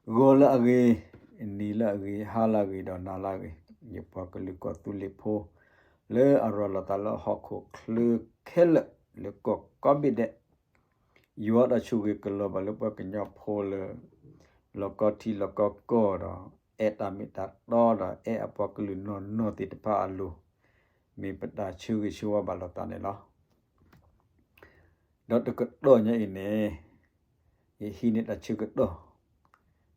ဂီၤလၢအဂ့ၤ, နံၤလၢအဂ့ၤ, ဟါလၢအဂ့ၤ ဒီးနၤလၢအဂ့ၤ, ယပှၤကလုာ်ကီၢ်သူလ့ၤဖိ လၢအရၤလီၤသးလၢဟီၣ်ခိၣ်ချၢခဲလၢာ် လၢကီၢ်ကိးဘ့ၣ်ဒဲး, ယွၤတၢ်ဆိၣ်ဂ့ၤကလီၤဘၣ်လၢပှၤကညီဖိလၢ လီၢ်ကီထံလီၢ်ကီကီၢ်ဒီး အဲၣ်တၢ်မ့ၢ်တၢ်တီဒီး အဲၣ်အပှၤကလုာ်နီၢ်နီၢ်သ့ၣ်တဖၣ်အလိၤ, မ့ၢ်ပတၢ်ဆၢဂ့ၤဆၢဝါဘၣ်လိာ်သးန့ၣ်လီၤ. ဒီးတကတီၢ်ညါအံၤန့ၣ် ယဟံးန့ၢ်တၢ်ဆၢကတီၢ်,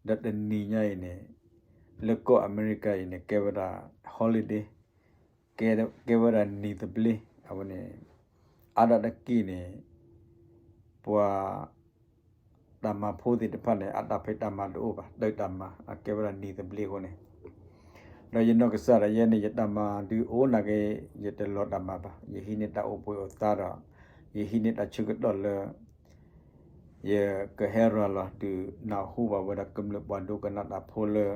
ဒီးတနံၤညါအံၤန့ၣ် လၢကီၢ်အမဲရကၤအံၤန့ၣ် ကဲဝဲဒၣ် holiday, ကဲ, ကဲဝဲဒၣ်နံၣ်သဘျ့, အဝဲန့ၣ် အါဒၣ်တက့ၢ်န့ၣ် ပှၤ တၢ်မၤဖိသ့ၣ်တဖၣ်န့ၣ် အတၢ်ဖံးတၢ်မၤတအိၣ်ဘၣ်, တၢ်တၢ်မၤ အကဲဝဲဒၣ်နံၣ်သဘျ့အဃိန့ၣ်, ဒီးယနီၢ်ကစၢ်ဒၣ်ယဲန့ၣ် ယတၢ်မၤဒုးအိၣ်နာ်က့ ယတလီၤတၢ်မၤဘၣ်, ယဟံးန့ၢ်တၢ်အိၣ်ဘှံးအိၣ်သါဒီး ယဟံးန့ၢ်တၢ်ဆၢကတီၢ်လၢ ယကဟဲရၤလီၤဒုးနၢ်ဟူဘၣ်ဝဲဒၣ်ကမျၢၢ်ပှၤဒိကနၣ်တၢ်ဖိလၢ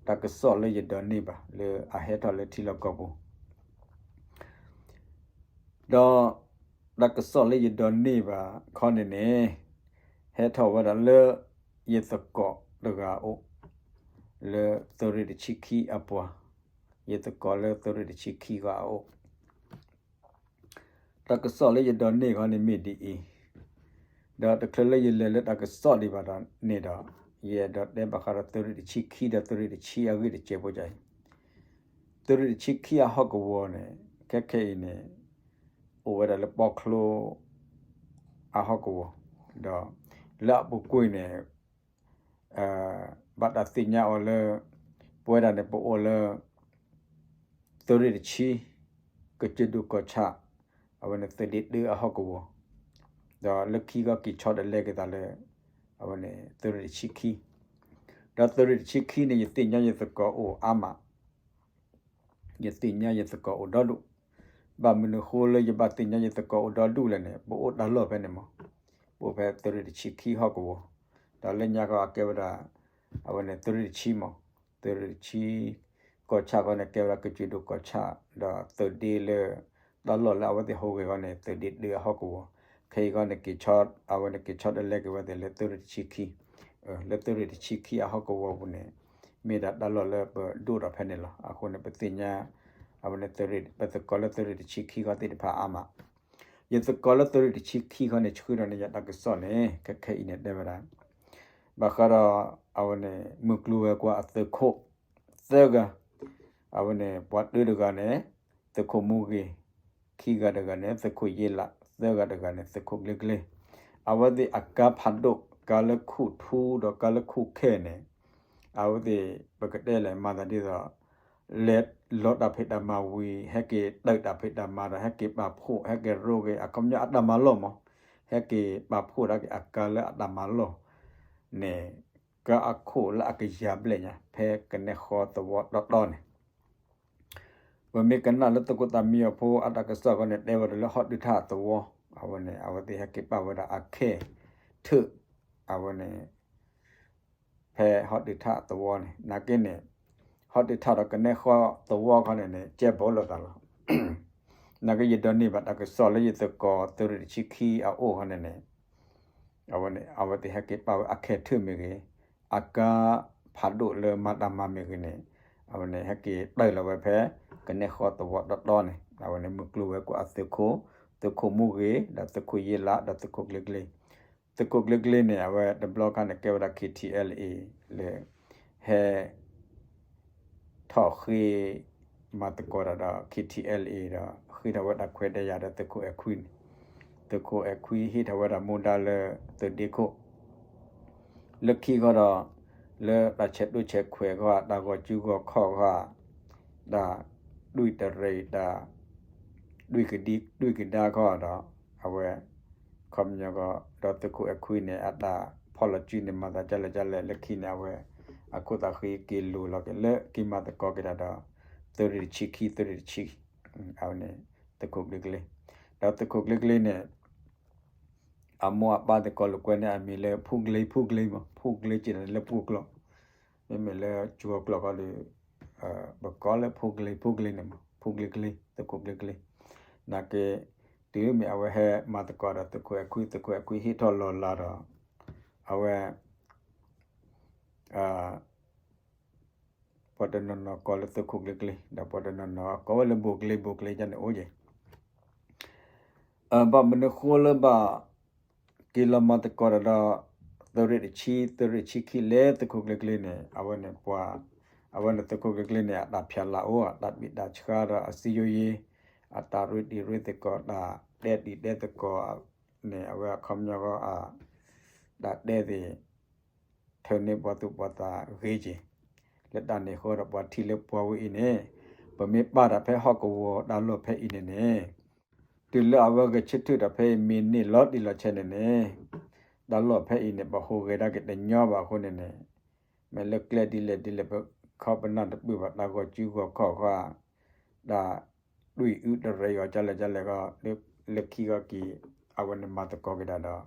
တၢ်ကစီၣ်လၢယဒိးန့ၢ်ဘၣ်လၢအဟဲထီၣ်လၢထံလီၢ်ကီၢ်ပူၤ ဒီးတၢ်ကစီၣ်လၢယဒိးန့ၢ်ဘၣ်ခီန့ၣ်န့ၣ် ဟဲထီၣ်ဝဲဒၣ်လၢ ယသကိးတဂၤအအိၣ် လၢသုးရ့ၣ်တဆံခံအပှၤ, ယသကိးလၢသုးရ့ၣ်တဆံခံဂၤအအိၣ် တၢ်ကစီၣ်လၢယဒိးန့ၢ်ခီန့ၣ်မ့ၢ်ဒ်အံၤ, ဒီးတချုးလၢယလဲၤလၢတၢ်ကစီၣ်ဒံးဘၣ်ဒီးန့ၣ်ဒီး ယအဲၣ်ဒိးတဲဘၣ်ဃးဒီးသုးရ့ၣ်တဆံခံဒီးသုးရ့ၣ်တဆံအဂ့ၢ်တစဲးဖိကအံၤ, သုးရ့ၣ်တဆံခံအဟီၣ်ကဝီၤန့ၣ် ခဲခဲအံၤန့ၣ် အိၣ်ဝဲဒၣ်လၢပီချိ အဟီၣ်ကဝီၤ, ဒီးလၢအပူၤကွံာ်န့ၣ် ဘၣ်တၢ်သ့ၣ်ညါအီၤလၢ ပဝဲဒၣ်န့ၣ် ပအိၣ်လၢ သုးရ့ၣ်တဆံ ကစၢၢ်ဒိၣ်ကီၢ်ဆၣ် အဝဲန့ၣ်သုးဒ့တၢအဟီၣ်ကဝီၤ, ဒီးလၢခံကီၢ်က့ၤဆီတလဲက့ၤသးလၢ အဝဲန့ၣ်သုးရ့ၣ်တဆံခံ, ဒီးသုးရ့ၣ်တဆံခံန့ၣ် ယသ့ၣ်ညါယသကိးအိၣ်အါမး ယသ့ၣ်ညါယသကိးအိၣ်ဒီဒူၣ်, ဘၣ်မနုၤဃိလၢယဘၣ်သ့ၣ်ညါယသကိးအိၣ်ဒီဒူၣ်လဲၣ်န့ၣ် ပအိၣ်တၢ်လီၢ်ဖဲန့ၣ်မး, ပအိၣ်ဖဲသုးရ့ၣ်တဆံခံဟီၣ်ကဝီၤ, ဒီးလၢညါခီအကဲဝဲဒၣ် အဝဲန့ၣ်သုးရ့ၣ်တဆံမး, သုးရ့ၣ်တဆံ ကီၢ်ဆၣ်ခီန့ၣ် ကဲဝဲဒၣ်ကစၢၢ်ဒိၣ်ကီၢ်ဆၣ် ဒီးသုးဒ့လၢ တၢ်လီၢ်လၢအဝဲသ့ၣ်ဟူးဂဲၤခီန့ၣ် သုးဒ့တၢအဟီၣ်ကဝီၤ, ခဲအံၤခီန့ၣ် အဝဲန့ၣ်က့ၤဆီတလဲက့ၤဝဲသ့ၣ်လၢသုးရ့ၣ်တဆံခံ, လၢသုးရ့ၣ်တဆံခံအဟီၣ်ကဝီၤပူၤန့ၣ် မ့ၢ်ဒၣ်တၢ်လီၢ်လၢပဒိၣ်ထီၣ်ဖဲန့ၣ်လီၤ. အဃိန့ၣ် ပသ့ၣ်ညါ အဝဲန့ၣ် ပသကိးလၢသုးရ့ၣ်တဆံခံခီသ့ၣ်တဖၣ်အါမး, ယသကိးလၢသုးရ့ၣ်တဆံခံခီန့ၣ် ဆှၢဒီးန့ၢ်ယၤတၢ်ကစီၣ်န့ၣ် ခဲခဲအံၤန့ၣ်တဲဝဲဒၣ် ဘၣ်ဃးဒီး အဝဲန့ၣ် မုၢ်ကျိၤဝဲၤကွာ်အသုးခိၣ် သၢဂၤ, အဝဲန့ၣ် ပှၤတၢတဂၤန့ၣ် သုးခိၣ်မူဂ့ၤ, ခံဂၤတဂၤန့ၣ် သုးခိၣ်ယ့လး, သၢဂၤတဂၤန့ၣ် သုးခိၣ်ကျ့ကျ့, အဝဲသ့ၣ်အကါဖးဒိၣ် ကါလၢခိၣ်ထူဒီးကါလၢခိၣ်ခဲန့ၣ် အဝဲသ့ၣ် ပကတဲလဲၣ် မၤသးဒ်သိး လဲၤလီၤတၢ်ဖံးတၢ်မၤဝံၤ ဟဲက့ၤတၢၢ်တၢ်ဖံးတၢ်မၤဒီး ဟဲက့ၤပာ်ဖှိၣ် ဟဲက့ၤရိဂ့ၤ အခီပညီအတၢ်မၤလီၢ်မး ဟဲက့ၤပာ်ဖှိၣ်ဒၣ်က့ၤအကါလၢအတၢ်မၤလီၢ်န့ၣ် ကါအခိၣ်လၢအကယၤဘျဲၣ်ညါ ဖဲကနဲဃီသဝီတီတီန့ၣ် ပမ့ၢ်ကနၣ်လၢသုးခိၣ်သးမံအီၤဖိအတၢ်ကစီၣ်ခီန့ၣ် တဲဝဲဒၣ်လၢဟီၣ်ဒုးထၣ်သဝီ အဝဲန့ၣ် အဝဲသ့ၣ်ဟဲက့ၤပာ်ဝဲဒၣ်အခဲထၢၣ် အဝဲန့ၣ် ဖဲဟီၣ်ဒုးထၣ်သဝီန့ၣ် နာ်က့န့ၣ် ဟီၣ်ဒုးထၣ်ဒီးကနဲဃီသဝီခီန့ၣ်န့ၣ် ကဲဘီလိာ်သးလီၤ. နာ်က့ ယဒိးန့ၢ်ဘၣ်တၢ်ကစီၣ်လၢယသကိးသုးရ့ၣ်တဆံခံအအိၣ်ခီန့ၣ်န့ၣ် အဝဲန့ၣ် အဝဲသ့ၣ်ဟဲက့ၤပာ်ဝဲအခဲထၢၣ်မ့ၢ်ဂ့ၤ, အကါဖးဒိၣ်လၢမၤတၢ်မၤမ့ၢ်ဂ့ၤန့ၣ် အဝဲန့ၣ် ဟဲက့ၤတၢၢ်လီၤဝဲဖဲ ကနဲဃီသဝီတီတီန့ၣ် အဝဲန့ၣ် မုၢ်ကျိၤဝဲၤကွာ်အသုးခိၣ်, သုးခိၣ်မူဂ့ၤ, ဒီးသုးခိၣ်ယ့လး, ဒီးသုးခိၣ်ကျ့ကျ့, သုးခိၣ်ကျ့ကျ့န့ၣ် အဝဲတဘျီခါန့ၣ် ကဲဝဲဒၣ် ခ့ထံအဲလ်အ့ လၢ ဟဲ ထီၣ်ဃ့ မၤသကိးတၢ်ဒီး ခ့ထံအဲလ်အ့ ဒီး ဃ့ထီၣ်ဝဲတၢ်ခွဲးတၢ်ယာ်ဒီးသုးခိၣ်အဲၣ်ခွံန့ၣ်, သုးခိၣ်အဲၣ်ခွံဟ့ၣ်ထီၣ်ဝဲဒၣ်မူဒါလၢသုးဒ့ခိၣ်, လၢခံခီဒီး လၢတၢ်ဆဲးဒိၣ်ဆဲးခွဲးခီ, တၢ်ဂီၤစုဂီၤခီၣ်ခီ, တၢ်ဒွံၣ်တရံး တၢ် ဒွံၣ်ကဒံ ဒွံၣ်ကဒါခီဒီး အဝဲ ခီပညီကီး ဒီးသုးခိၣ်အဲၣ်ခွံန့ၣ် အတၢ်ဖီၣ်လီၤစုန့ၣ် မၤသးဒ်လဲၣ်ဒ်လဲၣ် လၢခံန့ၣ် အဝဲ အခိၣ်သးဃံက့ၤလိၤလီၤက့ၤလၢက့ၤမၤသကိးက့ၤတၢ်ဒီး သုးရ့ၣ်တဆံခံ သုးရ့ၣ်တဆံ အဝဲန့ၣ် သုးခိၣ်ကျ့ကျ့, ဒီးသုးခိၣ်ကျ့ကျ့န့ၣ် အမိၢ်အပၢ်သကိးလိာ်ကွဲန့ၣ် အမံၤလၢ ဖူကျ့ ဖူကျ့မး ဖူကျ့က့ၤတၢ်လၢပှိၢ်ကျိာ်, မ့မ့ၢ်လၢကၠိၤကျိာ်ခီဒီး ပကိးလၢ ဖူကျ့ ဖူကျ့န့ၣ်မး ဖူကျ့ကျ့ သုးခိၣ်ကျ့ကျ့, နာ်က့ တုၤမ့ၢ်အဝဲဟဲမၤသကိးဒီးသုးခိၣ်အဲၣ်ခွံ သုးခိၣ်အဲၣ်ခွံဟ့ၣ်ထီၣ်လီၤလးဒီး အဝဲ ပှၤတနီၤနီၤကိးလၢသုးခိၣ်ကျ့ကျ့ ဒီးပှၤတနီၤနီၤကိးဝဲလၢဘိၣ်ကျ့ဘိၣ်ကျ့န့ၣ်အိၣ်က့ၤ ဘၣ်မနုၤဃိလၢဘၣ် က့ၤလီၤမၤသကိးတၢ်ဒီး သုးရ့ၣ်တဆံ သုးရ့ၣ်တဆံခံလၢသုးခိၣ်ကျ့ကျ့န့ၣ် အဝဲန့ၣ်ပှၤ အဝဲန့ၣ်သုးခိၣ်ကျ့ကျ့န့ၣ် အတၢ်ဖၠးလၤအိၣ် အတၢ်ဘံၣ်တၢ်ဆှါဒီးအစည်းရုံးရေး အတၢ်ရ့တံၤရ့သကိး တၢ်တဲတံၤတဲသကိးန့ၣ် အဝဲအခီပညီဃီ တၢ်တဲသ့ၣ် ထုးန့ၢ်ပှၤသူၣ်ပှၤသးဂ့ၤက့ၤ လၢတၢ်န့ၣ်အဃိဒီး ပှၤထံၣ်လၢပှၤဝဲအံၤန့ၣ် ပမ့ၢ်ပာ်တၢ်ဖဲဟီၣ်ကဝီၤတၢ်လီၢ်ဖဲအံၤန့ၣ်န့ၣ် တုၤလၢအဝဲဂဲၤဆၢထၢၣ်တၢ်ဖဲအံၤ မ့ၢ်န့ၢ်လီၤတံၢ်လီၤဆဲးန့ၣ်န့ၣ် တၢ်လီၢ်ဖဲအံၤန့ၣ် ပဟူးဂဲၤဒၣ်က့ၤတညီဘၣ်အဃိန့ၣ်န့ၣ် မ့ၢ်လၢကျဲဒ်လဲၣ်ဒ်လဲၣ် ပခီပနၢ်တပၢၢ်ဘၣ် တၢ်ဂီၤစုဂီၤခီၣ်ဃီ တၢ်တွံၢ်အုတရံးအီၤ ကလဲၣ်ကလဲၣ်ဃီ လၢခံဂီၢ်က့ၤ အဝဲန့ၣ်မၤသကိးက့ၤဒၣ်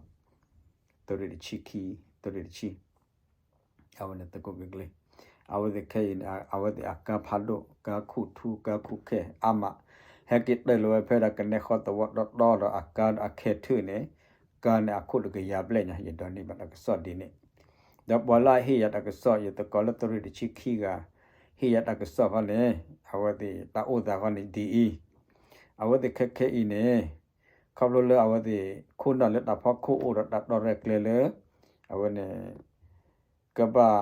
ဒီး သုးရ့ၣ်တဆံခံ သုးရ့ၣ်တဆံ အဝဲန့ၣ်သုးခိၣ်ကျ့ကျ့ အဝဲသ့ၣ်ခဲအံၤန့ၣ် အဝဲသ့ၣ်အကါဖးဒိၣ် ကါခူၣ်ထူ ကါခူၣ်ခဲ အါမး ဟဲက့ၤတၢၢ်လီၤဝဲဖဲဒၣ်ကနဲဃီသဝီတီတီဒီး အကါအခဲထၢၣ်န့ၣ် ကါန့ၣ်အခိၣ်တကယၤဘျဲၣ်ညါ ယဒိးန့ၢ်ဘၣ်တၢ်ကစီၣ်ဒ်န့ၣ် ဒီးပှၤလၢအဟ့ၣ်ယၤတၢ်ကစီၣ် ယသကိးလၢသုးရ့ၣ်တဆံခံဂၤ ဟ့ၣ်ယၤတၢ်ကစီၣ်ဃီန့ၣ် အဝဲသ့ၣ်တၢ်အိၣ်သးဃီန့ၣ်ဒ်အံၤ အဝဲသ့ၣ်ခဲခဲအံၤန့ၣ် ခီဖျိလၢအဝဲသ့ၣ် ခိၣ်နၢ်လၢတၢ်ဖီခိၣ်အိၣ်ဒီးတၢ်တီရဲၣ်ကျဲၤလၢ အဝဲန့ၣ် ကဘၣ်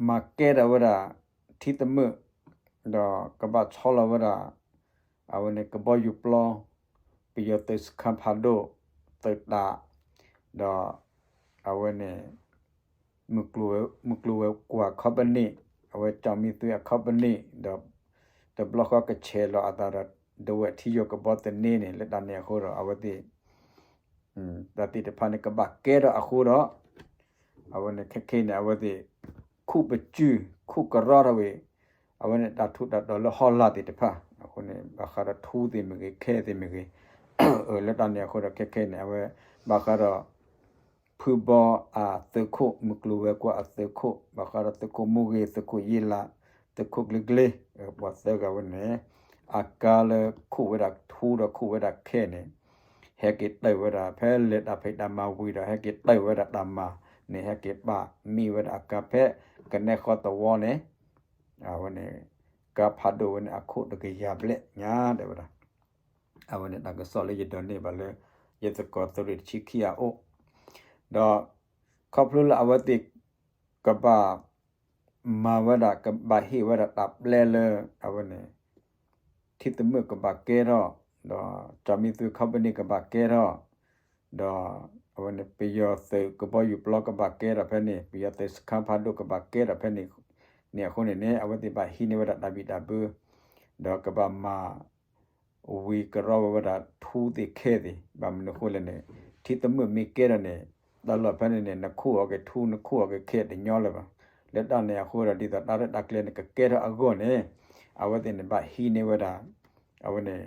မၤကဲထီၣ်ဝဲဒၣ် ထံသမုၣ် ဒီးကဘၣ်ဆီလီၤဝဲဒၣ် အဝဲန့ၣ်ကဘီယူၤပျီ ပယီၤသုးစခါဖးဒိၣ် သုးတၢ် ဒီး အဝဲန့ၣ် မုၢ်ကျိၤဝဲၤကွာ် company အဝဲကၠီမံသွံအ company ဒီး တဘျီဃီကဆဲးလီၤအသးဒီး ဒဝဲၣ်ထံယိာ်ကဘီသန့န့ၣ် လၢတၢ်န့ၣ်အဃိဒီး အဝဲသ့ၣ် တၢ်သ့ၣ်တဖၣ်န့ၣ် ကဘၣ်ကဲထီၣ်အဃိဒီး အဝဲန့ၣ်ခဲခဲအံၤန့ၣ် အဝဲသ့ၣ် ခူၣ်ပစုၢ် ခူၣ်ကရီထီၣ်ဝဲ အဝဲန့ၣ်တၢ်ထူးတၢ်တီၤလၢဟီၣ်လာ်သ့ၣ်တဖၣ် အဃိန့ၣ် ဘၣ်ဃးဒီးထူသ့ၣ်မ့ၢ်ဂ့ၤ ခဲသ့ၣ်မ့ၢ်ဂ့ၤ လၢတၢ်န့ၣ်အဃိဒီးခဲခဲအံၤန့ၣ် အဝဲ ဘၣ်ဃးဒီး ဖုဘီအသုးခိၣ် မုၢ်ကျိၤဝဲၤကွာ်အသုးခိၣ် ဘၣ်ဃးဒီးသုးခိၣ်မိၢ်ဂ့ၤ သုးခိၣ်ယ့လး သုးခိၣ်ကျ့ကျ့ ပှၤသၢဂၤဝဲန့ၣ် အကါလၢခူၣ်ဝဲဒၣ်ထူဒီးခူၣ်ဝဲဒၣ်ခဲန့ၣ် ဟဲက့ၤတၢၢ်ဝဲဒၣ် ဖဲလဲၤတၢ်ဖံးတၢ်မၤဝံၤဒီး ဟဲက့ၤတၢၢ်ဝဲဒၣ်တၢ်မၤန့ၣ် ဟဲက့ၤပာ်မံဝဲဒၣ်အကါဖဲ ကနဲဃီသဝီန့ၣ် အဝဲန့ၣ် ကါဖးဒိၣ်ဝဲန့ၣ် အခိၣ်တကယၤဘျဲၣ်ညါ တဲဝဲဒၣ် အဝဲန့ၣ်တၢ်ကစီၣ်လၢယဒိးန့ၢ်ဘၣ်လၢ ယသကိးသုးရ့ၣ်တဆံခံအအိၣ် ဒီး ခီဖျိလၢအဝဲသ့ၣ် ကဘၣ် မၤဝဲဒၣ် ကဘၣ်ဟ့ၣ်ဝဲဒၣ်တၢ်ပျဲလၢ အဝဲန့ၣ် ထံသမုၣ်ကဘၣ်ကဲထီၣ် ဒီးကၠီမံသွံ company ကဘၣ်ကဲထီၣ် ဒီး အဝဲန့ၣ် ပယီၤသုးကဘီယူၤပျီကဘၣ်ကဲထီၣ်ဖဲန့ၣ် ပယီၤသုးစခါဖးဒိၣ်ကဘၣ်ကဲထီၣ်ဖဲန့ၣ် န့ၣ်အဃိန့ၣ်န့ၣ် အဝဲသ့ၣ်ဘၣ်ဟံးန့ၢ်ဝဲဒၣ်တၢ်ဘံၣ်တၢ်ဘၢ ဒီးကဘၣ်မၤ ဝံၤကရီဝဲဒၣ်ထူသ့ၣ်ခဲသ့ၣ် ဘၣ်မနုၤအဃိလဲၣ်န့ၣ် ထံသမုၣ်မ့ၢ်ကဲထီၣ်န့ၣ် တၢ်လီၢ်ဖဲန့ၣ်န့ၣ် နခူၣ်အီၤက့ၤထူ နခူၣ်အီၤက့ၤခဲတညီလၢၤဘၣ်. လၢတၢ်န့ၣ်အဃိဒီး ဒ်သိးတၢ်ရဲၣ်တၢ်ကျဲၤန့ၣ် ကကဲထီၣ်အဂီၢ်န့ၣ် အဝဲသ့ၣ်န့ၣ် ဘၣ်ဟံးန့ၢ်ဝဲဒၣ် အဝဲန့ၣ်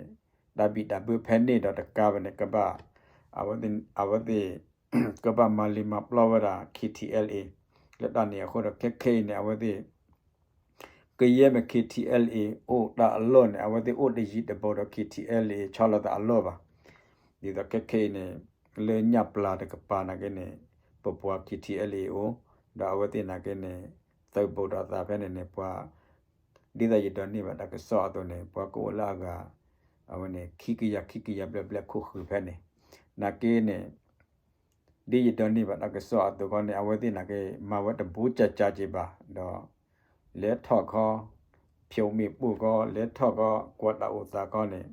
တၢ်ဘံၣ်တၢ်ဘၢဖဲန့ၣ်ဒီးတကးဘၣ်န့ၣ် ကဘၣ် အဝဲသ့ၣ် ကဘၣ်မၤလံၤမၤပျီဝဲဒၣ် ခ့ထံအဲလ်အ့ လၢတၢ်န့ၣ်အဃိဒီး ခဲခဲအံၤန့ၣ် အဝဲသ့ၣ် ကယဲၢ်မ့ၢ် ခ့ထံအဲလ်အ့ အိၣ်တၢ်အလီၢ်န့ၣ် အဝဲသ့ၣ်အိၣ်တယံၤတဘီဒီး ခ့ထံအဲလ်အ့ ဆီလီၤသးအလီၢ်ဘၣ်. ဒ်သိးခဲခဲအံၤန့ၣ် လၢညၣ်ပျၢ်တကပၤနာ်က့န့ၣ် ပပှၤ ခ့ထံအဲလ်အ့ အိၣ် ဒီးအဝဲသ့ၣ်နာ်က့န့ၣ် သုးဘူးဒီးသးဖဲန့ၣ်န့ၣ် ပှၤ ဒ်သိးယဒိးန့ၢ်ဘၣ်တၢ်ကစီၣ်အသိးန့ၣ် ပှၤကအိၣ်လၢအဂၤ အဝဲန့ၣ် ခံကယၤ ခံကယၤဘျဲၣ်ဘျဲၣ်ခိၣ်ဃုာ်ဖဲန့ၣ် နာ်က့န့ၣ် ဒ်ယဒိးန့ၢ်ဘၣ်တၢ်ကစီၣ်အသိးဃီန့ၣ် အဝဲသ့ၣ်နာ်က့ မၤဝဲတဘူးကၢ်ကၢ်က့ၤဘၣ်ဒီး လဲၤထီၣ်ခီ ဖျိးမ့ၣ်ပိၢ်ခီ လဲၤထီၣ်ခီ ကွၢ်တၢ်အိၣ်သးခီန့ၣ်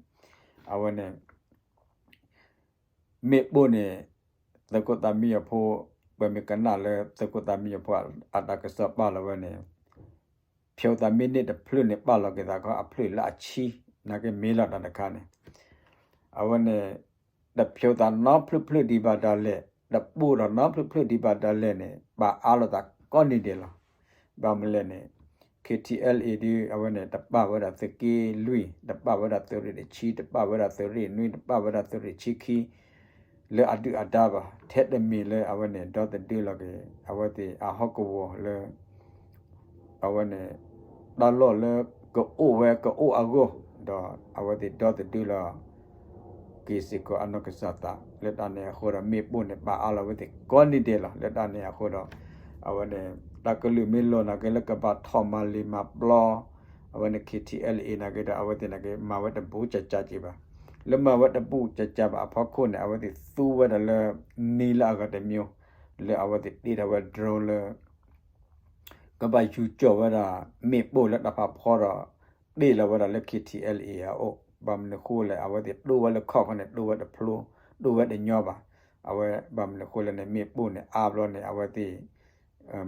အဝဲန့ၣ် မ့ၣ်ပိၢ်န့ၣ် သုးခိၣ်သးမံယီၤဖိ ပမ့ၢ်ကနၣ်လၢသုးခိၣ်သးမံယီၤဖိအတၢ်ကစီၣ်ပာ်လီၤဝဲန့ၣ် ဖျိးသးမံန့ၢ်တဖျၢၣ်န့ၣ် ပာ်လီၤက့ၤသးခီအဖျၢၣ်လၢအဆံ နာ်က့မ့ၢ်လီၤတၢ်တခါန့ၣ် အဝဲန့ၣ် တဖျိးသးနီဖျၢၣ်ဖျၢၣ်ဒံးဘၣ်ဒၣ်လဲာ် တပိၢ်ဒီးနီဖျၢၣ်ဖျၢၣ်ဒံးဘၣ်ဒၣ်လဲာ်န့ၣ် ပာ်အါလိာ်သးကိးနံၤဒဲးလီၤ. ဘၣ်မနုၤလဲၣ်န့ၣ် ခ့ထံအဲလ်အ့ ဒ်အဝဲန့ၣ် တပာ်ဝဲဒၣ်သုးက့လွံၢ် တပာ်ဝဲဒၣ်သုးရ့ၣ်တဆံ တပာ်ဝဲဒၣ်သုးရ့ၣ်နွံ တပာ်ဝဲဒၣ်သုးရ့ၣ်ဆံခံ လၢအဒုၣ်အဒါဘၣ် ထဲတမံၤလၢအဝဲန့ၣ် ဒီသဒၢလီၤက့ၤ အဝဲသ့ၣ်အဟီၣ်ကဝီၤလၢ အဝဲန့ၣ် တၢ်လီၢ်လၢကအိၣ်ဝဲကအိၣ်အဂီၢ် ဒီးအဝဲသ့ၣ်ဒီသဒၢလီၤ က့ၤစ့ၢ်ကီးအနီၢ်ကစၢ်သး လၢတၢ်န့ၣ်အဃိဒီး မ့ၣ်ပိၢ်န့ၣ် ပာ်အါလီၤဝဲသ့ၣ်ကိးနံၤဒဲးလီၤ. လၢတၢ်န့ၣ်အဃိဒီး အဝဲန့ၣ် တၢ်ကလုၢ်မ့ၢ်လီၤနာ်က့လၢကဘၣ်ထီၣ်မၤလံာ်မၤပျီ အဝဲန့ၣ် ခ့ထံအဲလ်အ့ နာ်က့ဒီး အဝဲသ့ၣ်နာ်က့ မၤဝဲတဘူးကကၢ်က့ဘၣ်. လၢမၤဝဲတဘူးကကၢ်ဘၣ်အဖီခိၣ်န့ၣ် အဝဲသ့ၣ်သူဝဲဒၣ်လၢ နံၤလၢအဂၤတမံၤ လၢအဝဲသ့ၣ်တ့ထီၣ်ဝဲ drone လၢ ကဘၣ်ယူၤကၠီၣ်ဝဲဒၣ် မ့ၣ်ပိၢ်လၢတၢ်ဖးဖီဒီး တ့ၢ်လီၤဝဲဒၣ်လၢ ခ့ထံအဲလ်အ့ အအိၣ်. ဘၣ်မနုၤဃိလဲၣ် အဝဲသ့ၣ်တိၢ်ဝဲလၢခီၣ်ခီန့ၣ် တိၢ်ဝဲတဖျိ တိၢ်ဝဲတညီဘၣ်. အဝဲဘၣ်မနုၤဃိလဲၣ်န့ၣ် မ့ၣ်ပိၢ်န့ၣ် အါဘျီန့ၣ် အဝဲသ့ၣ်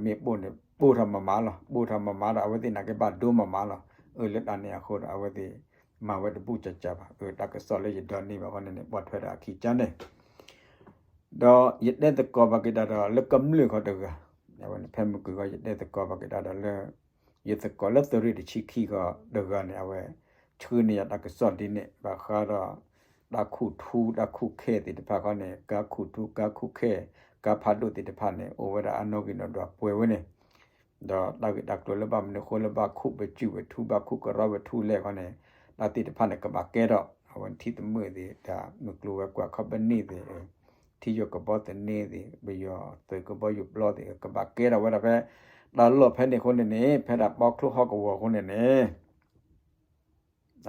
မ့ၣ်ပိၢ်န့ၣ် ပိၢ်ထီၣ်မးမးလီၤ. ပိၢ်ထီၣ်မးမးဒီး အဝဲသ့ၣ်နာ်က့ဘၣ်ဒိမးမးလီၤ. အၢ လၢတၢ်န့ၣ်အဃိဒီး အဝဲသ့ၣ် မၤဝဲတဘူးကကၢ်ဘၣ်. အၢ တၢ်ကစီၣ်လၢယဒိးန့ၢ်ဘၣ်ဃီန့ၣ်န့ၣ် ပိာ်ထွဲဒီးအခံကန့ၣ် ဒီးယတဲသကိးဘၣ်က့ၤတၢ်ဒီးလၢကမျၢၢ်ခီတဂၤ, အဝဲန့ၣ် ဖဲမုၢ်ကဂီၤ ယတဲသကိးဘၣ်က့ၤတၢ်ဒီးလၢ ယသကိးလၢသုးရ့ၣ်တဆံခံခီတဂၤန့ၣ် အဝဲ ဆှၢန့ၢ်ယၤတၢ်ကစီၣ်ဒ်န့ၣ် ဘၣ်ဃးဒီး တၢ်ခူၣ်ထူတၢ်ခူၣ်ခဲသ့ၣ်တဖၣ်ခီန့ၣ် ကါခူၣ်ထူကါခူၣ်ခဲ ကါဖးဒိၣ်သ့ၣ်တဖၣ်န့ၣ် အိၣ်ဝဲဒၣ်အနီၣ်ဂံၢ်နီၣ်ဒွးပှဲၤဝဲန့ၣ် ဒီးတၢ်ဂ့ၢ်တၢ်ကျိၤလၢဘၣ်မနုၤဃိလၢဘၣ်ခူၣ်ပစုာ်ပထူ ဘၣ်ခူၣ်ကရီပထူလဲၣ်ခီန့ၣ် တၢ်သ့ၣ်တဖၣ်န့ၣ် ကဘၣ်ကဲထီၣ် အဝဲထံသးမုၣ်သ့ၣ် တၢ်မုၢ်ကျိၤဝဲၤကွာ်ခီပနံၣ်သ့ၣ် ထံယိာ်ကဘီသန့သ့ၣ် ပယီၤသုးကဘီယူၤပျီသ့ၣ် ကဘၣ်ကဲထီၣ်ဝဲဒၣ်ဖဲ တၢ်လီၢ်ဖဲန့ၣ်အဃိန့ၣ်န့ၣ် ဖဲဒၣ်ပီချိဟီၣ်ကဝီၤအဃိန့ၣ်န့ၣ်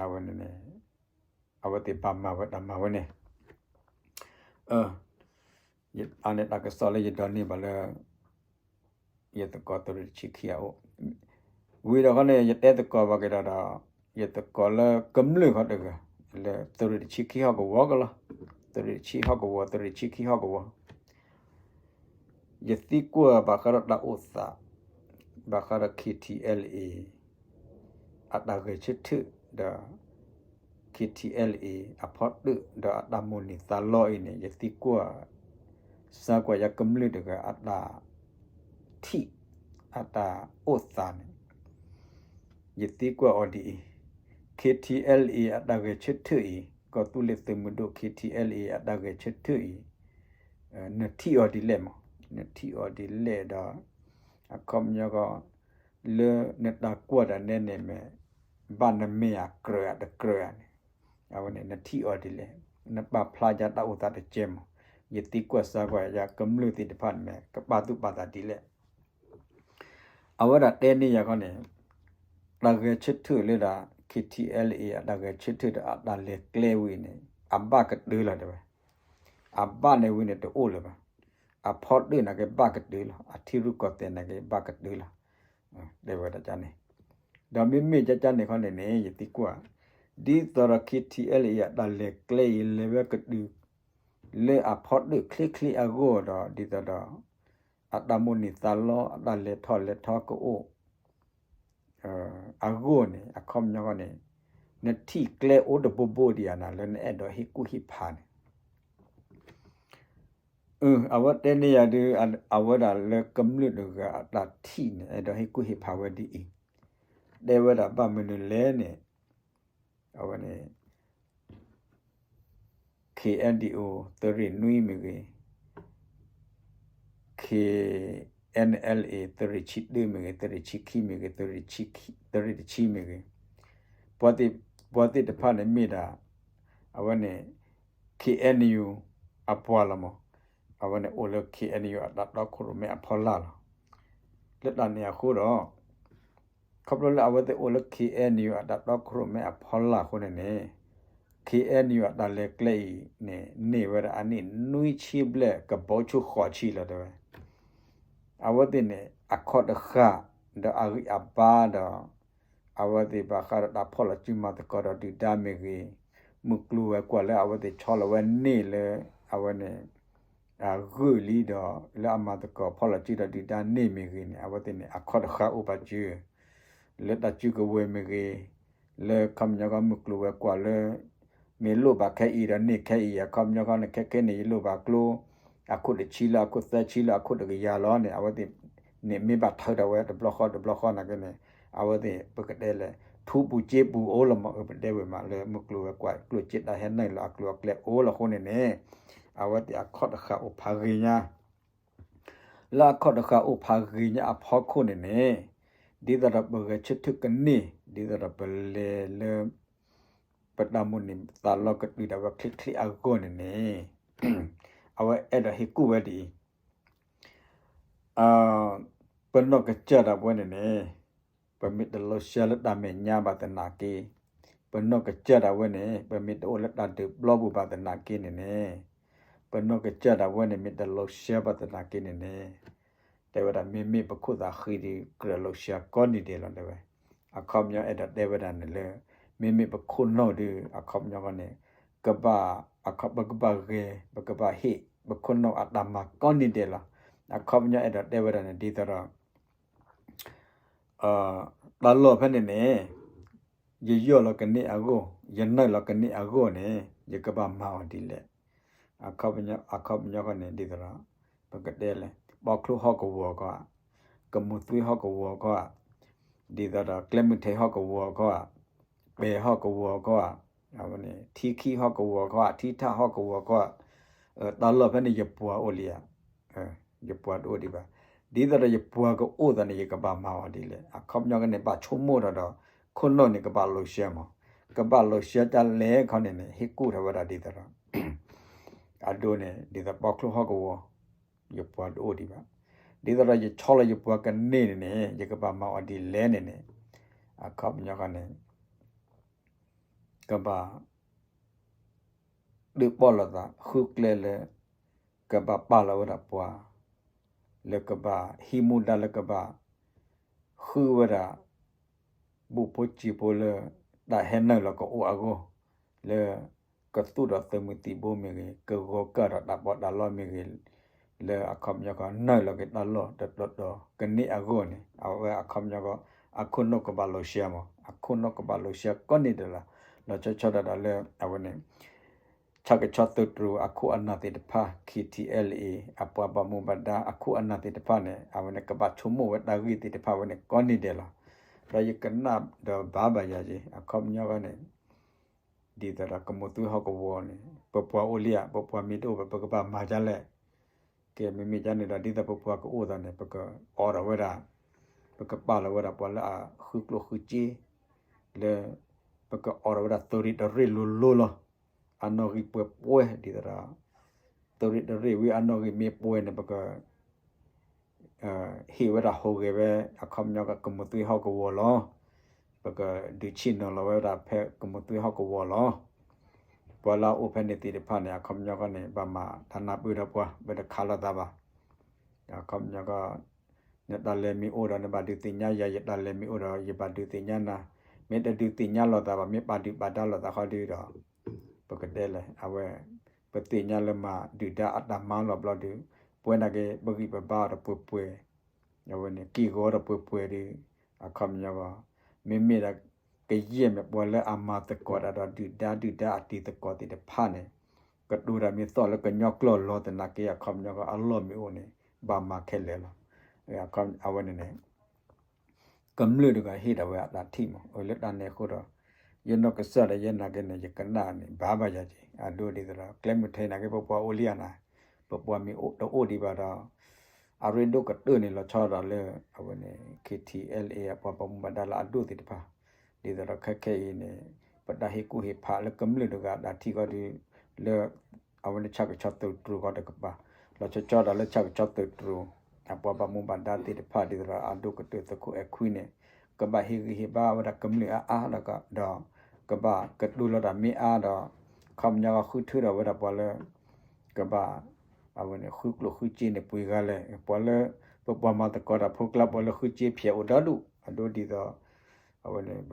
အဝဲန့ၣ်န့ၣ် အဝဲသ့ၣ်ဘၣ်မၤဝဲတၢ်မၤဝဲန့ၣ် အန့ၣ်တၢ်ကစီၣ်လၢယဒိးန့ၢ်ဘၣ်လၢ ယသကိးသုးရ့ၣ်တဆံခံအအိၣ် ဝံၤဒီးခီန့ၣ် ယတဲသကိးဘၣ်က့ၤဒီးဒီး ယသကိးလၢကမျၢၢ်ခီတဂၤ လၢသုးရ့ၣ်တဆံခံဟီၣ်ကဝီၤကလီၤ သုးရ့ၣ်တဆံဟီၣ်ကဝီၤ သုးရ့ၣ်တဆံခံဟီၣ်ကဝီၤ ယသံကွၢ်ဘၣ်ဃးဒီးတၢ်အိၣ်သး ဘၣ်ဃးဒီး ခ့ထံအဲလ်အ့ အတၢ်ဂဲၤဆၢထၢၣ်ဒီး ခ့ထံအဲလ်အ့ အဖီတၢၣ်ဒီးအတၢ်မိၣ်န့ၢ်သးလီအံၤန့ၣ် ယသံကွၢ် စါကွၢ်ယၤကမျၢၢ်တဂၤအတၢ်ထံၣ် အတၢ်အိၣ်သးန့ၣ် ယသံကွၢ်အီၤဒ်အံၤ, ခ့ထံအဲလ်အ့ အတၢ်ဂဲၤဆၢထၢၣ်အံၤ ကီၢ်သူလ့ၤသုးမုၢ်ဒိၣ် ခ့ထံအဲလ်အ့ အတၢ်ဂဲၤဆၢထၢၣ်အံၤ နထံၣ်အီၤဒ်လဲၣ်မး, နထံၣ်အီၤဒ်လဲၣ်ဒီး အခီပညီဃီ လၢနတၢ်ကွၢ်တၢ်နဲန့ၣ်မ့ၢ် ဘၣ်နမ့ၢ်အကြၢးဧါတကြၢးဧါန့ၣ် အဝဲန့ၣ် နထံၣ်အီၤဒ်လဲၣ်, နပာ်ဖျါယၤတၢ်အိၣ်သးတကဲမး, ယသံကွၢ်စါကွၢ်ယၤကမျၢၢ်သ့ၣ်တဖၣ်န့ၣ်မ့ၢ် ကပာ်သူၣ်ပာ်သးဒ်လဲၣ် အဝဲဒၣ်တဲန့ၢ်ယၤခီန့ၣ် တၢ်ဂဲၤဆၢထၢၣ်လၢဒၣ် ခ့ထံအဲလ်အ့ အတၢ်ဂဲၤဆၢထၢၣ်ဒီးအတၢ်လဲၤကျဲဝံၤန့ၣ် အဘၣ်ကတၢၢ်လီၤတဲဝဲ, အဘၣ်န့ၣ်ဝံၤန့ၣ်တအိၣ်လၢၤဘၣ်, အဖီတၢၣ်နာ်က့ဘၣ်ကတၢၢ်လီၤ, အထံရူၢ်ကီၢ်သဲးနာ်က့ဘၣ်ကတၢၢ်လီၤ တဲဝဲဒၣ်န့ၣ်, ဒီးမ့မ့ၢ်ကန့ၣ်ခီန့ၣ်န့ၣ် ယသံကွၢ်, ဒ်သိးဒီး ခ့ထံအဲလ်အ့ အတၢ်လဲၤကျဲအံၤ လဲၤဝဲကတုၤ လၢအဖီတၢၣ်ချ့ချ့အဂီၢ်ဒီး ဒ်သိးဒီး အတၢ်မိၣ်န့ၢ်သးလီ အတၢ်လဲၤထီၣ်လဲၤထီကအိၣ် အဂီၢ်န့ၣ် အခီပညီဃီန့ၣ် နထံၣ်ကျဲအိၣ်တဘိဘိဒံးဧါန့ၣ် လၢနအဲၣ်ဒိးဟ့ၣ်ကူၣ်ဟ့ၣ်ဖးန့ၣ် အဝဲတဲန့ၢ်ယၤဒုး အဝဲဒၣ်လၢကမျၢၢ်တဂၤအတၢ်ထံၣ်န့ၣ် အဲၣ်ဒိးဟ့ၣ်ကူၣ်ဟ့ၣ်ဖးဝဲဒ်အံၤ, တဲဝဲဒၣ်ဘၣ်မနုၤလဲၣ်န့ၣ် အဝဲန့ၣ် ခ့အဲၣ်ဒံၣ်အိၣ် သုးရ့ၣ်နွံမ့ၢ်ဂ့ၤ, ခ့အဲၣ်အဲလ်အ့ သုးရ့ၣ်ဆံတၢမ့ၢ်ဂ့ၤ, သုးရ့ၣ်ဆံခံမ့ၢ်ဂ့ၤ, သုးရ့ၣ်တဆံမ့ၢ်ဂ့ၤ, ပှၤသ့ၣ်တဖၣ်န့ၣ်မ့ၢ်ဒၣ် အဝဲန့ၣ် ခ့အဲၣ်ယူၣ် အပှၤလီၤမး, အဝဲန့ၣ်အိၣ်လၢ ခ့အဲၣ်ယူၣ် အတၢ်တီခိၣ်ရိၣ်မဲအဖီလာ်လီၤ. လၢတၢ်န့ၣ်အဃိဒီး ခီဖျိလၢအဝဲသ့ၣ်အိၣ်လၢ ခ့အဲၣ်ယူၣ် အတၢ်တီခိၣ်ရိၣ်မဲအဖီလာ်အဃိန့ၣ်န့ၣ် ခ့အဲၣ်ယူၣ် အတၢ်လဲၤကျဲအံၤန့ၣ် န့ၢ်ဝဲဒၣ်အနံၣ်နွံဆံဘျဲၣ် ကဘီဆူဃိးဆံလီၤတဲဝဲ. အဝဲသ့ၣ်န့ၣ် အခီၣ်တဃာ် ဒီးအဂံၢ်အဘါဒီး အဝဲသ့ၣ်ဘၣ်ဃးဒီးတၢ်ဖီၣ်လီၤစုမၤသကိးဒီးဒုၣ်ဒါမ့ၢ်ဂ့ၤ, မုၢ်ကျိၤဝဲၤကွာ်လၢအဝဲသ့ၣ်ဆီလီၤဝဲန့ၢ်လၢ အဝဲန့ၣ် အဂၢၢ်လံဒီး လၢအမၤသကိးဖီၣ်လီၤစုဒီးဒုၣ်ဒါန့ၢ်မ့ၢ်ဂ့ၤန့ၣ် အဝဲသ့ၣ်န့ၣ် အခီၣ်တဃာ်အိၣ်ပာ်စၢၤ လၢတၢ်စုကဝဲၤမ့ၢ်ဂ့ၤ, လၢခီပညီဃီမုၢ်ကျိၤဝဲၤကွာ်လၢ မ့ၢ်လိၣ်ဘၣ်ခဲအံၤဒီးန့ၢ်ခဲအံၤ အခီပညီဃီန့ၣ် ခဲခဲန့ၣ် ယလိၣ်ဘၣ်ကျိ အခိၣ်တဆံလၢအခိၣ်သၢဆံလၢအခိၣ်တကယၤလီၤန့ၣ် အဝဲသ့ၣ်န့ၣ်မ့ၢ်ဘၣ်ထုးထီၣ်ဝဲတဘျီဃီတဘျီဃီနာ်က့န့ၣ် အဝဲသ့ၣ်ပကတဲလဲၣ် ထူပူၤစ့ပူၤအိၣ်လီၤမး ပတဲဝဲမးလၢမုၢ်ကျိၤဝဲၤကွာ် ကျိၣ်စ့တၢ်ဟဲနုာ်လီၤအကျိၤအကျဲအိၣ်လီၤအဃိန့ၣ်န့ၣ် အဝဲသ့ၣ်အခီၣ်တဃာ်အိၣ်ဖးဂ့ၤညါ လၢအခီၣ်တဃာ်အိၣ်ဖးဂ့ၤညါအဖီခိၣ်န့ၣ်န့ၣ် ဒ်သိးဒီးပဂဲၤဆၢထၢၣ်ကန့ၢ် ဒ်သိးဒီးပလဲၤလၢ ပတၢ်မိၣ်န့ၢ်သးလီကတုၤဒၣ်ဝဲချ့ချ့အဂီၢ်န့ၣ်န့ၣ် အဝဲအဲၣ်ဒိးဟ့ၣ်ကူၣ်ဝဲဒ်အံၤ, အ ပနီၢ်ကစၢ်ဒၣ်ဝဲန့ၣ်န့ၣ် ပမ့ၢ်တလိၤရှဲလၢတၢ်မဲာ်ညါဘၣ်သနာ်က့, ပနီၢ်ကစၢ်ဒၣ်ဝဲန့ၣ် ပမ့ၢ်တအိၣ်လၢတၢ်ဒုးပျီပူၤဘၣ်သနာ်က့န့ၣ်န့ၣ်, ပနီၢ်ကစၢ်ဒၣ်ဝဲန့ၣ် မ့ၢ်တလိၤရှဲဘၣ်သနာ်က့န့ၣ်န့ၣ်, တဲဝဲဒၣ် မ့မ့ၢ်ပခိၣ်သးဃံဒီး ကြၢးလိၤရှဲကိးနံၤဒဲးလီၤ တဲဝဲ. အခီပညီအဲၣ်ဒိးတဲဝဲဒၣ်န့ၣ်လၢ မ့မ့ၢ်ပခိၣ်နူာ်ဒီး အခီပညီဃီန့ၣ် ကဘၣ် အခီ ပကဘၣ်ဂဲၤ ပကဘၣ်ဟ့ၣ် ပခိၣ်နူာ်အတၢ်မၤကိးနံၤဒဲးလီၤ. အခီပညီအဲၣ်ဒိးတဲဝဲဒၣ်န့ၣ် ဒ်သိးဒီး တၢ်လီၢ်ဖဲန့ၣ်န့ၣ် ယယီၢ်လီၤကန့ၢ်အဂီၢ်, ယနုာ်လီၤကန့ၢ်အဂီၢ်န့ၣ် ယကဘၣ်မၤအီၤဒ်လဲၣ်. အခီပညီ အခီပညီဃီန့ၣ် ဒ်သိးဒီး ပကတဲလဲၣ် ပီချိၣ်ဟီၣ်ကဝီၤခီဧါ, ကမူၤသွံဟီၣ်ကဝီၤခီဧါ, ဒ်သိးဒီး ကျဲမုၢ်ထဲဟီၣ်ကဝီၤခီဧါ, ပဲၤဟီၣ်ကဝီၤခီဧါ, အဝဲန့ၣ် ထံခံဟီၣ်ကဝီၤခီဧါ, ထံထၣ်ဟီၣ်ကဝီၤခီဧါ, တၢ်လီၢ်ဖဲန့ၣ် ယပှၤအိၣ်လံဧါ, ယပှၤတအိၣ်ဒံးဘၣ်. ဒ်သိးဒီးယပှၤကအိၣ်သးန့ၣ် ယကဘၣ်မၤအီၤဒ်လဲၣ်. အခီပညီကန့ၣ် ဘၣ်ဆိကမိၣ်ဒီးဒီး ခိၣ်နူာ်န့ၣ် ကဘၣ်လိၤရှဲမး, ကဘၣ်လိၤရှဲတၢ်လဲၣ်ခီန့ၣ်န့ၣ် ဟ့ၣ်ကူၣ်ထီၣ်ဝဲဒၣ်ဒ်သိးဒီး အဒိန့ၣ် ဒ်သိးပီချိၣ်ဟီၣ်ကဝီၤ ယပှၤတအိၣ်ဒံးဘၣ်. ဒ်သိးဒီးယဆီလီၤယပှၤကန့ၢ်န့ၣ်န့ၣ် ယကဘၣ်မၤအီၤဒ်လဲၣ်န့ၣ်န့ၣ် အခီပညီဃီန့ၣ် ကဘၣ် ဒုးပီၣ်လိာ်သး ဃုကျဲလၢ ကဘၣ်ပာ်လီၤဝဲဒၣ်ပှၤ လၢကဘၣ်ဟံးမူဒါလၢကဘၣ် ဃုဝဲဒၣ် ဘူးဖိစံာ်ဖိလၢ တၢ်ဟဲနုာ်လီၤကအိၣ်အဂီၢ် လၢ ကသူၣ်ဒီးသုးမုၢ်သံၣ်ဘိမ့ၢ်ဂ့ၤ, ကဂီၤကၢ်ဒီးတၢ်ပီးတၢ်လီမ့ၢ်ဂ့ၤ, လၢအခီပညီကီး နုာ်လီၤက့ၤတၢ်လီၢ်တတီၤတီၤကန့ၢ်အဂီၢ်န့ၣ် အဝဲအခီပညီကီး အခိၣ်နူာ်ကဘၣ်လိၤရှဲမး, အခိၣ်နူာ်ကဘၣ်လိၤရှဲကိးနံၤဒဲးလီၤ. လီၤဆီဆီဒၣ်တၢ်လၢ အဝဲန့ၣ် ဆၣ်ကဆီသုးတြူးအခိၣ်အနၢ်သ့ၣ်တဖၣ် ခံထံအဲလ်အ့ အပှၤဘၣ်မူဘၣ်ဒါအခိၣ်အနၢ်သ့ၣ်တဖၣ်န့ၣ် အဝဲန့ၣ်ကဘၣ်ဆိကမိၣ်ဝဲတၢ်ဂ့ၢ်သ့ၣ်တဖၣ်ဝဲန့ၣ်ကိးနံၤဒဲးလီၤ. ဒီးယကနၣ်ဒီးဘၣ်ဘၣ်ယၤက့ၤ အခီပညီဃီန့ၣ် ဒ်သိးဒီးကမူၤသွံဟီၣ်ကဝီၤန့ၣ် ပပှၤအိၣ်လံဧါ, ပပှၤမ့ၢ်တအိၣ်ဘၣ် ပကဘၣ်မၤဒ်လဲၣ်. ကဲ မ့မ့ၢ်ဒ်န့ၣ်ဒီး ဒ်သိးပပှၤကအိၣ်သးန့ၣ် ပကအိးထီၣ်ဝဲဒၣ်, ပကပာ်လီၤဝဲဒၣ်ပှၤလၢအဃုကျိၣ်ဃုစ့ လၢ ပကအိးထီၣ်ဝဲဒၣ်သုးရ့ၣ်တရ့ၣ်လိၤလိၤလီၤ. အနီၣ်ဂံၢ်ပှဲၤပှဲၤဒ်သိးဒီး သုးရ့ၣ်တရ့ၣ်ဝံၤအနီၣ်ဂံၢ်မ့ၢ်ပှဲၤန့ၣ် ပက ဟ့ၣ်ဝဲဒၣ်ဟူးဂဲၤဝဲ အခီပညီကမူၤသွံဟီၣ်ကဝီၤလီၤ. ပကဒုးဆ့ၣ်နီၤလီၤဝဲဒၣ်ဖဲကမူၤသွံဟီၣ်ကဝီၤလီၤ. ပှၤလၢအအိၣ်ဖဲန့ၣ်သ့ၣ်တဖၣ်န့ၣ် အခီပညီဃီန့ၣ် ဘၣ်မၤတၢ်နၢ်ပၢၢ်ဒီးပှၤ ပတခးလိာ်သးဘၣ်. အခီပညီဃီ နတၢ်လဲၤမ့ၢ်အိၣ်ဒီးနဘၣ်ဒုးသ့ၣ်ညါယၤ, ယတၢ်လဲၤမ့ၢ်အိၣ်ဒီးယဘၣ်ဒုးသ့ၣ်ညါနၤ. မ့ၢ်တဒုးသ့ၣ်ညါလိာ်သးဘၣ်, မ့ၢ်ပာ်ဒုၣ်ပာ်ဒါလိာ်သးဃီဒီး ပကတဲလဲၣ်, အဝဲ ပသ့ၣ်ညါလၢမၤဒုၣ်ဒါအတၢ်မၤလီၤဘျီဒီး ပဝဲန့ၣ်က့ ပဂံၢ်ပဘါအီၤဒီးပှဲၤပှဲၤ အဝဲန့ၣ် က့ၢ်ဂီၤဒီးပှဲၤပှဲၤဒီး အခီပညီဃီ မ့မ့ၢ်ဒီး ကယဲၢ်မ့ၢ်ပှၤလၢအမၤသကိးတၢ်ဒီးဒုၣ်ဒါ ဒုၣ်ဒါအတံၤသကိးသ့ၣ်တဖၣ်န့ၣ် ကတိၤတၢ်မ့ၢ်သီၣ်လၢကညီကျိာ်လီၤသနာ်က့ အခီပညီဃီ အလီၢ်မ့ၢ်အိၣ်န့ၣ် ဘၣ်မၤခဲလၢာ်လီၤ. အဝဲန့ၣ်န့ၣ် ကမျၢၢ်တဂၤဟ့ၣ်ဒၣ်ဝဲအတၢ်ထံၣ်မး, အလၢတၢ်န့ၣ်အဃိဒီး ယနီၢ်ကစၢ်ဒီးယဲနာ်က့န့ၣ် ယကနၣ်န့ၣ် ဘၣ်ဘၣ်ယၤက့ၤ အဒိဒ်သိးဒီး ကျဲမုၢ်ထဲနာ်က့ ပပှၤအိၣ်လံဧါနၤ, ပပှၤမ့ၢ်တအိၣ်ဒံးဘၣ်ဒီး အရ့ဒိၣ်ကတၢၢ်န့ၣ်လီၤဆီဒၣ်တၢ်လၢ အဝဲန့ၣ် KTLA အပှၤဘၣ်မူဘၣ်ဒါလၢအဒိၣ်သ့ၣ်တဖၣ်, ဒ်သိးဒီးခဲခဲအံၤန့ၣ် ပတၢ်ဟ့ၣ်ကူၣ်ဟ့ၣ်ဖးလၢကမျၢၢ်တဂၤအတၢ်ထံၣ်ဃီဒီး လၢ အဝဲန့ၣ်ဆၣ်ကဆီသုးတြူးဃီတကပၤ, လီၤဆီဆီဒၣ်လၢဆၣ်ကဆီသုးတြူး အပှၤဘၣ်မူဘၣ်ဒါသ့ၣ်တဖၣ်ဒ်သိးဒီးအဒိၣ်ကတၢၢ်သုးခိၣ်အဲၣ်ခွံန့ၣ် ကဘၣ်ဟ့ၣ်ဂံၢ်ဟ့ၣ်ဘါဝဲဒၣ်ကမျၢၢ်အါအါဒီး ကဘၣ်ကတိၤလီၤတၢ်မ့ၢ်အါဒီး ခီပညီဃီဃုထၢထီၣ်ဝဲဒၣ်ပှၤလၢ ကဘၣ် အဝဲန့ၣ် ဃုကျိၣ်ဃုစ့န့ၣ်ပှဲၤဂၤလဲၣ်, ပှၤလၢ ပပှၤမၤသကိးတၢ်ဖိကျါ ပှၤလၢဃုစ့ဖျဲးအိၣ်ဒီဒူၣ် အဒိဒ်သိး အဝဲန့ၣ် ပ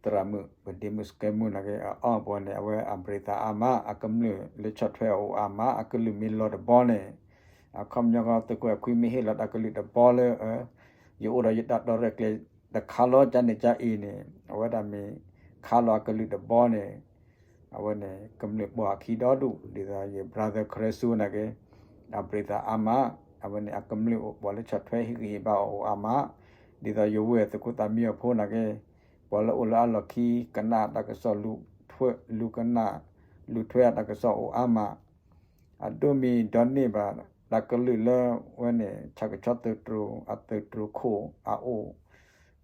သရၣ်မုၣ် ပဒ့မုၣ်စကဲမုၣ်နာ်က့ အအီၣ်ပှၤန့ၣ် အဝဲအဘျုးသးအါမး အကမျၢၢ်လၢဆီၣ်ထွဲအအိၣ်အါမး အကလုၢ်မ့ၢ်လီၤတဘီန့ၣ် အခီပညီဃီသုးခိၣ်အဲၣ်ခွံမ့ၢ်ဟ့ၣ်လီၤတၢ်ကလုၢ်တဘီလၢ ယအိၣ်ဒီးယတၢ်တီရဲၣ်ကျဲၤတခါလီၤ ကန့ၣ်ကအံၤန့ၣ် အဝဲဒၣ်မ့ၢ်ခါလီၤအကလုၢ်တဘီန့ၣ် အဝဲန့ၣ် ကမျၢၢ်ပှၤအခံဒီဒူၣ် ဒ်သိးယ brother ခရၢစူနာ်က့ အဘျုးသးအါမး အဝဲန့ၣ် အကမျၢၢ်ပှၤလၢဆီၣ်ထွဲဟ့ၣ်ဂံၢ်ဟ့ၣ်ဘါအီၤအိၣ်အါမး ဒ်သိးယဝဲၢ်သုးခိၣ်သးမံအီၤဖိနာ်က့ ပှၤလၢအိၣ်လၢအလီၢ်ခံ ကနၣ်တၢ်ကစီၣ် လူၤကနၣ် လူၤထွဲအတၢ်ကစီၣ်အိၣ်အါမး အဒိမ့ၢ်ဒီးန့ၢ်ဘၣ် တၢ်ကလုၢ်လၢဝဲန့ၣ် ဆၣ်ကဆီသုးတြူး အသုးတြူးခိၣ်အအိၣ်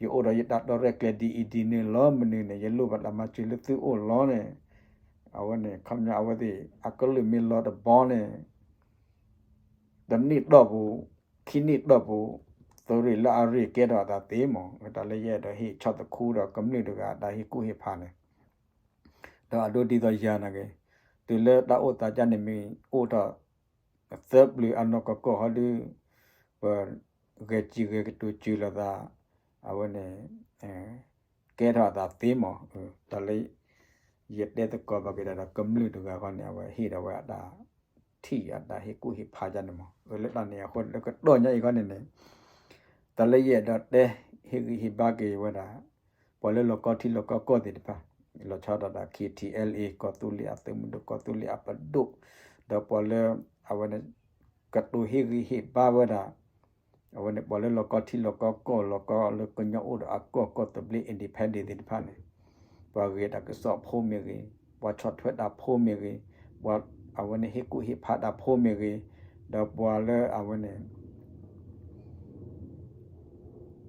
ယအိၣ်ဒီးယတၢ်တီရဲၣ်ကျဲၤဒ်အံၤဒ်န့ၣ်လီၤ မနုၤန့ၣ် ယလိၣ်ဘၣ်တၢ်မၤစၢၤလၢသုအိၣ်လီၤန့ၣ် အဝဲန့ၣ် ခီပညီအဝဲသ့ၣ် အကလုၢ်မ့ၢ်လီၤတဘီန့ၣ် တနံၣ်တီၢ်ပူၤ ခံနံၣ်တီၢ်ပူၤ သုးရ့ၣ်လၢအရ့ၣ်ကဲထီၣ်အသးသ့မး, တၢ်လၢယအဲၣ်ဒိးဟ့ၣ်ဆီၣ်သခူဒီးကမျၢၢ်တဂၤအတၢ်ဟ့ၣ်ကူၣ်ဟ့ၣ်ဖးန့ၣ်, ဒီးအဒိဒ်သိးယၤနာ်က့, တုၤလၢတၢ်အိၣ်သးကန့ၣ်မ့ၢ်အိၣ်ထီၣ် သၢပျၢၤအနီၢ်ကီၢ်ကီၢ်ဟီဒု, ပဂဲၤစံၣ်ဂဲၤကတိၤစၢၤလိာ်သး, အဝဲန့ၣ် ကဲထီၣ်အသးသ့မး, တၢ်လၢ ယတဲသကိးဘၣ်က့ၤဒၣ်ဒီးကမျၢၢ်တဂၤဃီန့ၣ် အဝဲဟ့ၣ်ဒီးဝဲအတၢ်ထံၣ်အတၢ်ဟ့ၣ်ကူၣ်ဟ့ၣ်ဖးယါန့ၣ်မး, လၢတၢ်န့ၣ်အဃိလၢကတီၢ်ညါအံၤဃီန့ၣ်န့ၣ်, တၢ်လၢယအဲၣ်ဒိးတဲ ဟ့ၣ်ဂံၢ်ဟ့ၣ်ဘါက့ၤဝဲဒၣ် ပှၤလၢလီၢ်ကီထံလီၢ်ကီကီၢ်သ့ၣ်တဖၣ်, လီၤဆီဒၣ်တၢ် K T L A ကီၢ်သူလ့ၤအသုးမုၢ်ဒိၣ် ကီၢ်သူလ့ၤအပဒိၣ်, ဒီးပှၤလၢ အဝဲန့ၣ် ကတိၤဟ့ၣ်ဂံၢ်ဟ့ၣ်ဘါဝဲဒၣ် အဝဲန့ၣ် ပှၤလၢလီၢ်ကီထံလီၢ်ကီကီၢ် လီၢ်ကီလၢကညီအိၣ်ဒီးအကီၢ် ကီၢ်သဘျ့ independent သ့ၣ်တဖၣ်န့ၣ်, ပှၤဂဲၤတၢ်ကစီၣ်ဖိမ့ၢ်ဂ့ၤ, ပှၤဆီၣ်ထွဲတၢ်ဖိမ့ၢ်ဂ့ၤ, ပှၤအဝဲန့ၣ်ဟ့ၣ်ကူၣ်ဟ့ၣ်ဖးတၢ်ဖိမ့ၢ်ဂ့ၤ, ဒီးပှၤလၢအဝဲန့ၣ်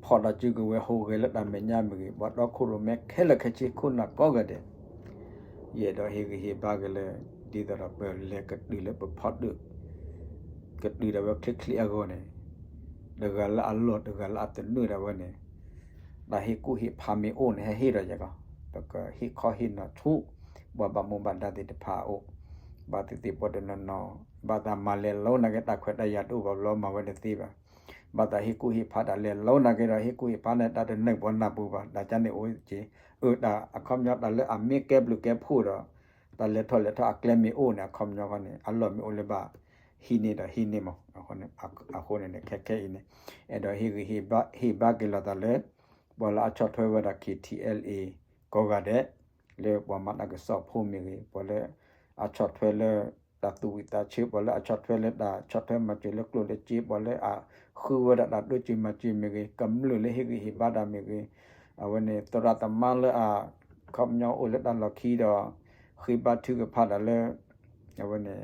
ဖီၣ်တၢ်စုကဝဲၤဟူးဂဲၤလၢတၢ်မဲာ်ညါမ့ၢ်ဂ့ၤ, ပှၤတီခိၣ်ရိၣ်မဲခဲလၢာ်ခဲဆ့ခိၣ်နၢ်ကိးဂၤဒဲး, ယအဲၣ်ဒိးဟ့ၣ်ဂံၢ်ဟ့ၣ်ဘါက့ၤလၢ ဒ်သိးဒီးပလဲၤကတုၤလၢပဖီတၢၣ် ကတုၤဒၣ်ဝဲချ့ချ့အဂီၢ်န့ၣ်, တဂၤလၢအလီၢ်တဂၤလၢအသနၢၣ်ဒၣ်ဝဲန့ၣ်, တၢ်ဟ့ၣ်ကူၣ်ဟ့ၣ်ဖးမ့ၢ်အိၣ်န့ၣ် ဟဲဟ့ၣ်ဒီးယဲၢ်ကီး, ပကဟ့ၣ်ခီဟ့ၣ်နီၤဆူ ပှၤဘၣ်မူဘၣ်ဒါသ့ၣ်တဖၣ်အအိၣ်, ဘၣ်သ့ၣ်သ့ၣ်ပှၤတနီၤနီၤ ဘၣ်သးမၤလဲၤလီၤနာ်က့ တၢ်ခွဲးတၢ်ယာ်တအိၣ်ဘၣ် ဘျီမၤဝဲတသ့ဘၣ် ဘၣ်သးဟ့ၣ်ကူၣ်ဟ့ၣ်ဖးတၢ်လဲၤလီၤနာ်က့ဒီး ဟ့ၣ်ကူၣ်ဟ့ၣ်ဖးန့ၣ် တၢ်တနၢၤပှၤနၢ်ပူၤဘၣ် တၢ်ကန့ၣ်အိၣ်က့ၤ, အၢ တၢ်အခီပညီတၢ်လၢအမ့ၢ်ကဲဘျုးကဲဖှိၣ်ဒီး တၢ်လဲၤထီၣ်လဲၤထီၣ်အကျဲမ့ၢ်အိၣ်န့ၣ် အခီပညီဃီန့ၣ် အလီၢ်မ့ၢ်အိၣ်လၢဘၣ်ဟံးန့ၢ်ဒီးဟံးန့ၢ်မး, အဃိန့ၣ်န့ၣ် ခဲခဲအံၤန့ၣ် အဲၣ်ဒိးဟ့ၣ်ဂံၢ်ဟ့ၣ်ဘါက့ၤလိာ်သးလၢ ပှၤလၢအဆီၣ်ထွဲဝဲဒၣ် K T L A ကိးဂၤဒဲး လၢပှၤမၤတၢ်ကစီၣ်ဖိမ့ၢ်ဂ့ၤ, ပှၤလၢအဆီၣ်ထွဲလၢတၢ်သူၣ်ဝံၣ်သးဆၢ, ပှၤလၢအဆီၣ်ထွဲလၢတၢ်ဆီၣ်ထွဲမၤစၢၤလၢကျိၣ်လၢစ့, ပှၤလၢအဃုဝဲဒၣ်တၢ်တိစၢၤမၤစၢၤမ့ၢ်ဂ့ၤ, ကမျၢၢ်လၢဟ့ၣ်ဂံၢ်ဟ့ၣ်ဘါတၢ်မ့ၢ်ဂ့ၤ, အဝဲန့ၣ် သရၣ်သမါလၢအ ခီပညီအိၣ်လၢတၢ်လီၢ်ခံဒီး ဃ့ဘါထုကဖၣ်တၢ်လၢ အဝဲန့ၣ်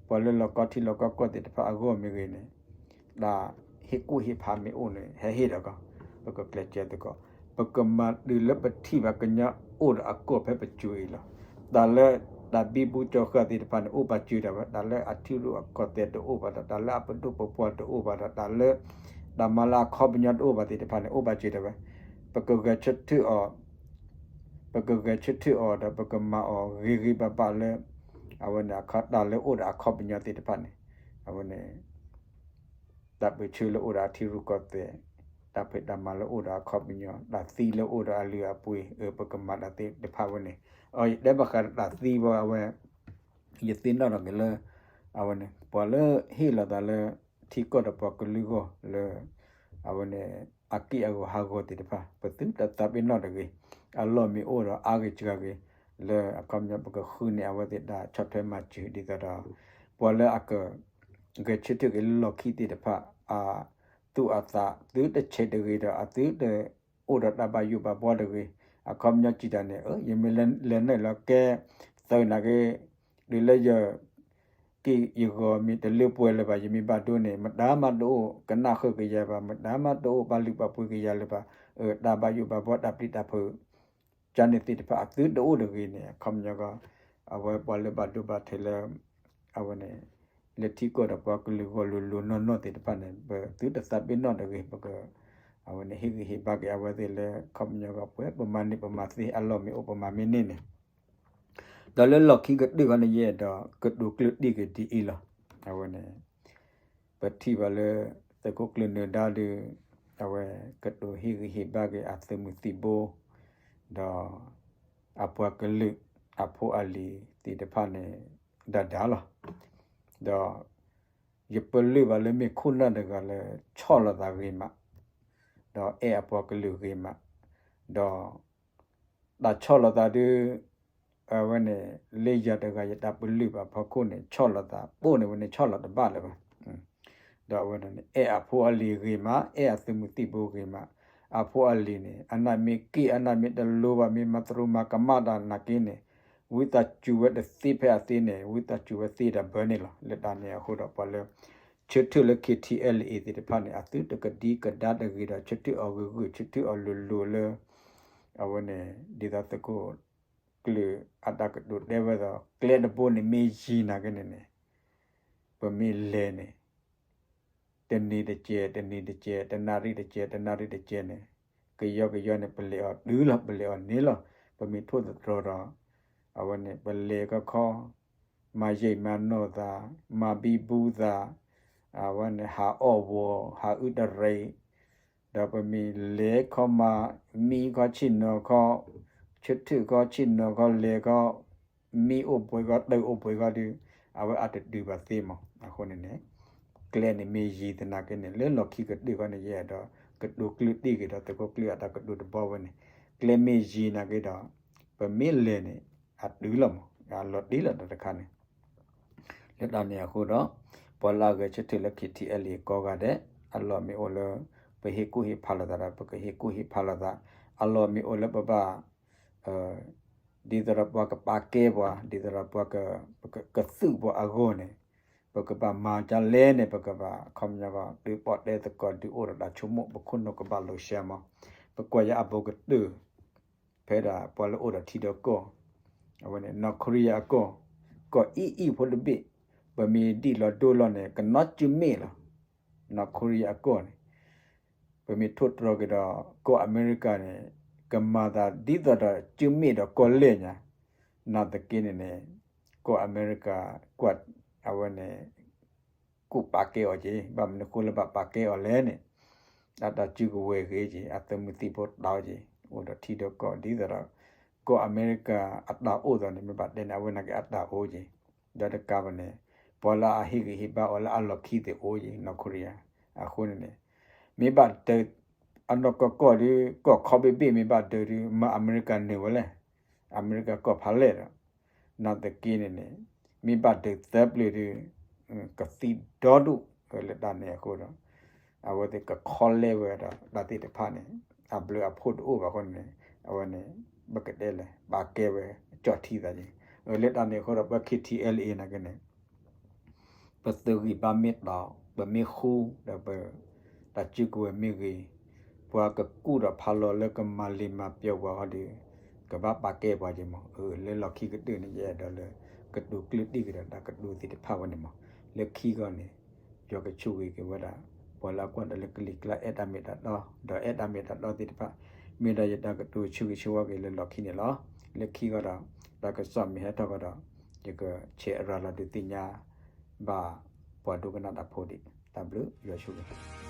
ပှၤလၢလီၢ်ကီထံလီၢ်ကီကီၢ်သ့ၣ်တဖၣ်အဂီၢ်မ့ၢ်ဂ့ၤန့ၣ် တၢ်ဟ့ၣ်ကူၣ်ဟ့ၣ်ဖးမ့ၢ်အိၣ်န့ၣ် ဟဲဟ့ၣ်ဒီးကီး, ပကကျဲးစၢးသကိး, ပကမၤတုၤလၢပထံၣ်ဘၣ်ကညီအိၣ်ဒီးအကီၢ်ဖဲပစိၤအံၤလီၤ. တၢ်လၢတၢ်ဘံဘူကၠီၤဃာ်သ့ၣ်တဖၣ်န့ၣ် အိၣ်ပာ်စၢၤတၢ်ဝဲ, တၢ်လၢအထံရူၢ်အကီၢ်သဲးတအိၣ်ဘၣ်ဒီး တၢ်လၢအပဒိၣ်ပပှၢ်တအိၣ်ဘၣ်ဒီး တၢ်လၢ တၢ်မၤလၢအခီပညီတအိၣ်ဘၣ်သ့ၣ်တဖၣ်န့ၣ် အိၣ်ပာ်စၢၤတၢ်ဝဲ, ပကဂဲၤဆၢထၢၣ်အီၤ ပကဂဲၤဆၢထၢၣ်အီၤဒီး ပကမၤအီၤဂ့ၤဂ့ၤဘၣ်ဘၣ်လၢ အဝဲန့ၣ် တၢ်လၢအိၣ်ဒီးအခီပညီသ့ၣ်တဖၣ်န့ၣ် အဝဲန့ၣ် တၢ်ပၢၢ်ဆၢလၢအိၣ်ဒီးအထံရူၢ်ကီၢ်သဲး, တၢ်ဖံးတၢ်မၤလၢအိၣ်ဒီးအခီပညီ, တၢ်သံလၢအိၣ်ဒီးအလုၢ်အပှ့ၤ, အၢ ပကမၤတၢ်သ့ၣ်တဖၣ်ဝဲန့ၣ်, အ ယတဲဘၣ်ဃးဒီးတၢ်သံဘၣ်အဝဲ ယသ့ၣ်နီၣ်ထီၣ်က့ၤလၢ အဝဲန့ၣ် ပှၤလၢဟ့ၣ်လီၤသးလၢ ထံကီၢ်ဒီးပှၤကလုာ်အဂီၢ်လၢ အဝဲန့ၣ် အက့ၢ်အဂီၤဟးဂီၤသ့ၣ်တဖၣ် ပသုတသးပ့ၤနီၣ်တဂ့ၤ, အလီၢ်မ့ၢ်အိၣ်ဒီးအါဂ့ၤစှၤဂ့ၤ လၢအခီပညီပကဃုန့ၢ်အဝဲသ့ၣ်တၢ်ဆီၣ်ထွဲမၤစၢၤဒ်သိးဒီး ပှၤလၢအက ဂဲၤဆၢထၢၣ်က့ၤလၢလီၢ်ခံသ့ၣ်တဖၣ် အသူၣ်အသးသုတဆဲးတဂ့ၤဒီး အသုတအိၣ်ဒီးတၢ်ဘၣ်ယိၣ်ဘၣ်ဘှီတဂ့ၤ, အခီပညီစံးတၢ်န့ၣ် အၢ ယမ့ၢ်လဲၤနုာ်လီၤကဲ သုးနာ်က့ တုၤလၢယ က့ၢ်ယဂီၤမ့ၢ်တလၢပှဲၤလၢၤဘၣ် ယမ့ၢ်ဘၣ်ဒိန့ၣ် မတၤမးတအိၣ်ကနၣ်ဃုာ်ကယၤဘၣ်, မတၤမးတအိၣ်ပာ်လုၢ်ပာ်ပှ့ၤကယၤလၢၤဘၣ်, အၢ တၢ်ဘၣ်ယိၣ်ဘၣ်ဘှီတၢ်ပျံၤတၢ်ဖုး ကန့ၣ်သ့ၣ်တဖၣ်အသုတအိၣ်တဂ့ၤန့ၣ် အခီပညီကီး အဝဲပှၤလၢဘၣ်ဒိဘၣ်ထံးလၢ အဝဲန့ၣ် လၢထံကီၢ်ဒီးပှၤကလုာ်ဂီၢ်လိၤလိၤနီၢ်နီၢ်သ့ၣ်တဖၣ်န့ၣ် ပသုတသးပ့ၤနီၣ်တဂ့ၤ, ပက အဝဲန့ၣ် ဟ့ၣ်ဂံၢ်ဟ့ၣ်ဘါက့ၤအဝဲသ့ၣ်လၢ အခီပညီကီး ပှၤပမၤန့ၢ်ပမၤသ့အလီၢ်မ့ၢ်အိၣ်ပမၤမ့ၢ်န့ၢ်န့ၣ်, ဒီးလၢလီၢ်ခံကတၢၢ်ခီန့ၣ် ယအဲၣ်ဒိးကတိၤကျၢၢ်တံၢ်က့ၤဒ်အံၤလီၤ. အဝဲန့ၣ် ပထံၣ်ဘၣ်လၢ သုးခိၣ်ကျၢၢ်နၢၤဒါဒီး အဝဲကတိၤဟ့ၣ်ဂံၢ်ဟ့ၣ်ဘါက့ၤအသုးမုၢ်သံၣ်ဘိ ဒီး အပှၤကလုာ်အဖိအလံၤသ့ၣ်တဖၣ်န့ၣ် ဒၣ်ဒၣ်လီၤ. ဒီး ယပလၢၢ်ဘၣ်လၢမ့ၢ်ခိၣ်နၢ်တဂၤလၢ ဆီၣ်လီၤသးဂ့ၤမး, ဒီးအဲၣ်အပှၤကလုာ်ဂ့ၤမး, ဒီး တၢ်ဆီၣ်လီၤသးဒုး အဝဲန့ၣ် လၢယၤတဂၤယတၢ်ပလၢၢ်ဘၣ်ဖီခိၣ်န့ၣ် ဆီၣ်လီၤသးပိၢ်န့ၣ် ဝဲန့ၣ်ဆီၣ်လီၤတဘၣ်လၢၤဘၣ်. ဒီးအဝဲန့ၣ် အဲၣ်အဖိအလံၤဂ့ၤမး, အဲၣ်အသုးမုၢ်သံၣ်ဘိဂ့ၤမး, အဖိအလံၤန့ၣ် အနၢ်မ့ၢ်က့ၣ် အနၢ်မ့ၢ်တလိၤဘၣ် မ့ၢ်မၤသရူးမၤကမၣ်တၢ်နာ်က့န့ၣ် ဝံသးစူၤဝဲတသ့ဖဲအသ့န့ၣ် ဝံသးစူၤဝဲသ့တၢ်ဘၢန့ၣ်လီၤ. လၢတၢ်န့ၣ်အဃိဒီး ပှၤလၢ ဆၢထၢၣ်လၢ K T L A သ့ၣ်တဖၣ်န့ၣ် အသုတကဒံကဒါတဂ့ၤဒီး ဆၢထၢၣ်အီၤဂုာ်ဂုာ် ဆၢထၢၣ်အီၤလိၤလိၤလၢ အဝဲန့ၣ် ဒ်သိးသုးခိၣ်ကျၢၢ်အတၢ်ကတိၤတဲဝဲဒီး ကျဲတဘိန့ၣ်မ့ၢ်ယံၤနာ်က့န့ၣ်န့ၣ် ပမ့ၢ်လဲၤန့ၣ် တနံၤတကဲး တနံၤတကဲး တနၣ်ရံၣ်တကဲး တနၣ်ရံၣ်တကဲးန့ၣ် ကယီကယီန့ၣ် ပလဲၤအီၤတုၤလီၤ ပလဲၤအီၤန့ၢ်လီၤ ပမ့ၢ်ထိၣ်သတြီၤဒီး အဝဲန့ၣ် ပလဲၤခီခီ မၤယံာ်မၤနီၢ်သး မၤဘံဘူသး အဝဲန့ၣ် ဟးအီၣ်ဝီၤ ဟးအုၣ်တရံး ဒီးပမ့ၢ်လဲၤခီမး မံခီဆ့ၣ်နီၤခီ ဆၢထၢၣ်ခီဆ့ၣ်နီၤခီလဲၤခီ မံအိၣ်ဘှံးခီ တၢ်အိၣ်ဘှံးခီဒီး အဝဲအတတုၤဘၣ်သ့မး အဃိန့ၣ်န့ၣ် ကျဲန့ၣ်မ့ၢ်ယံၤသနာ်က့န့ၣ် လၢလီၢ်ခံကတၢၢ်ခီန့ၣ် ယအဲၣ်ဒိးကတိၤကျၢၢ်တ့ၢ်က့ၤဒီး သုးခိၣ်ကျၢၢ်အတၢ်ကတိၤတဘီဝဲန့ၣ် ကျဲမ့ၢ်ယံၤနာ်က့ဒီး ပမ့ၢ်လဲၤန့ၣ် အတုၤလီၤမး အလီၤတံၢ်လီၤဒီးတခါန့ၣ် လၢတၢ်န့ၣ်အဃိဒီး ပှၤလၢအဂဲၤဆၢထၢၣ်လၢ KTLA ကိးဂၤဒဲး အလီၢ်မ့ၢ်အိၣ်လၢ ပဟ့ၣ်ကူၣ်ဟ့ၣ်ဖးလိာ်သးဒီး ပကဟ့ၣ်ကူၣ်ဟ့ၣ်ဖးလိာ်သး အလီၢ်မ့ၢ်အိၣ်လၢပဘၣ် ဒ်သိးဒီးပှၤကပာ်ကဲပှၤ ဒ်သိးဒီးပှၤက ကသုၣ်ပှၤအဂီၢ်န့ၣ် ပကဘၣ်မၤဒ်လဲၣ်န့ၣ် ပကဘၣ်ခီပညီကီး ဒုးပီၣ်တဲသကိးဒုးအိၣ်ဒီးတၢ်ဆိကမိၣ် ပခိၣ်နူာ်ကဘၣ်လိာ်စဲမး ပကွၢ်ယအဘူးကတၢၢ် ဖဲဒၣ်ပှၤလၢအိၣ်ဒီးထံဒီးကီၢ် အဝဲန့ၣ် နီၢ်ခိရံယါအကီၢ် ကီၢ်အံၣ်အံၣ်ဖိတဘ့ၣ် ပမ့ၢ်ဒံၣ်လီၤဒိလီၤန့ၣ် ကနီၣ်စုမ့ၣ်လီၤ နီၢ်ခိရံယါအကီၢ်န့ၣ် ပမ့ၢ်ထိၣ်တြီၤက့ၤဒီး ကီၢ်အမဲရကၤန့ၣ် ကမၤသးဒ်သိးဒီးစုမ့ၣ်ဒီးကီၢ်လဲၢ်ညါ နာ်သက့န့ၣ်န့ၣ် ကီၢ်အမဲရကၤ ကွၢ် အဝဲန့ၣ် ကူၣ်ပာ်ကဲအီၤက့ၤ ဘၣ်မနုၤဃိလၢဘၣ်ပာ်ကဲအီၤလဲၣ်န့ၣ် အတၢ်စုကဝဲၤဂ့ၤက့ၤ အသုးမုၢ်သံၣ်ဘိတၢ်အီၤက့ၤ အိၣ်ဒီးထံဒီးကီၢ် ဒ်သိးဒီး ကီၢ်အမဲရကၤအတၢ်အိၣ်သိးန့ၣ် မ့ၢ်ဘၣ်တဲန့ၣ် အဝဲနာ်က့အတၢ်အိၣ်က့ၤ ဒီးတကးဘၣ်န့ၣ် ပှၤလၢအဟ့ၣ်ဂံၢ်ဟ့ၣ်ဘါအီၤလၢအလီၢ်ခံသ့ၣ်အိၣ်က့ၤ နီၢ်ခိရံယါ အဃိန့ၣ်န့ၣ် မ့ၢ်ဘၣ်ဒၢး အနီၢ်ကီၢ်ကီၢ်ဒီး ကီၢ်ခီဘ့ၣ်ဘ့ၣ်မ့ၢ်ဘၣ်ဒၢးဒီး မၤအမဲရကၤနုာ်ဝဲလဲၣ် အမဲရကၤကီၢ်ဖးလဲၢ်ဒီး နာ်သက့န့ၣ်န့ၣ် မ့ၢ်ဘၣ်ဒၢးသၢပျၢၤဒီး ကသံဒီဒူၣ် လၢတၢ်န့ၣ်အဃိဒီး အဝဲသ့ၣ်ကခီလဲဝဲဒီး တၢ်သ့ၣ်တဖၣ်န့ၣ် အဘျုးအဖှိၣ်တအိၣ်ဘၣ်အဃိန့ၣ် အဝဲန့ၣ် ပကတဲလဲၣ် ပာ်ကဲဝဲ ကၠီၣ်ထံသးက့ၤ လၢတၢ်န့ၣ်အဃိဒီး ပ KTLA နာ်က့န့ၣ် ပသုးဂံၢ်ဘါမ့ၢ်တီၤ ပမ့ၢ်ဃူဒီးပ တၢ်စုကဝဲၤမ့ၢ်ဂ့ၤ ပှၤကကူၣ်ဒီးဖးလီၤလၢကမၤလ့ၤမၤပျီပှၤဃီဒီး ကဘၣ်ပာ်ကဲပှၤက့ၤမး လၢလီၢ်ခံကတၢၢ်န့ၣ် ယအဲၣ်ဒိးလၢ ကတိၤကျၢၢ်တံၢ်က့ၤဒီးတၢ်ကတိၤသ့ၣ်တဖၣ်ဝဲန့ၣ်မး လၢခံဂီၢ်န့ၣ် ယွၤကဆိၣ်ဂ့ၤက့ၤဝဲဒၣ် ပှၤလၢအကွၢ်တၢ်လၢကလံၤကျါအဲၣ်တၢ်မ့ၢ်တၢ်တီ ဒီးအဲၣ်တၢ်မ့ၢ်တၢ်တီသ့ၣ်တဖၣ် မ့ၢ်ဒၣ်ယတၢ်ကတိၤဆၢဂ့ၤဆၢဝါက့ၤလၢလီၢ်ခံန့ၣ်လီၤ. လၢခံဂီၢ်ဒီး တၢ်ကစီၣ်မ့ၢ်ဟဲထီၣ်ကဒီး ယကဆဲးအရၤလီၤဒုးသ့ၣ်ညါ ဘၣ်ပှၤဒိကနၣ်တၢ်ဖိဒံး တၢ်ဘျုးယွၤဆိၣ်ဂ့ၤ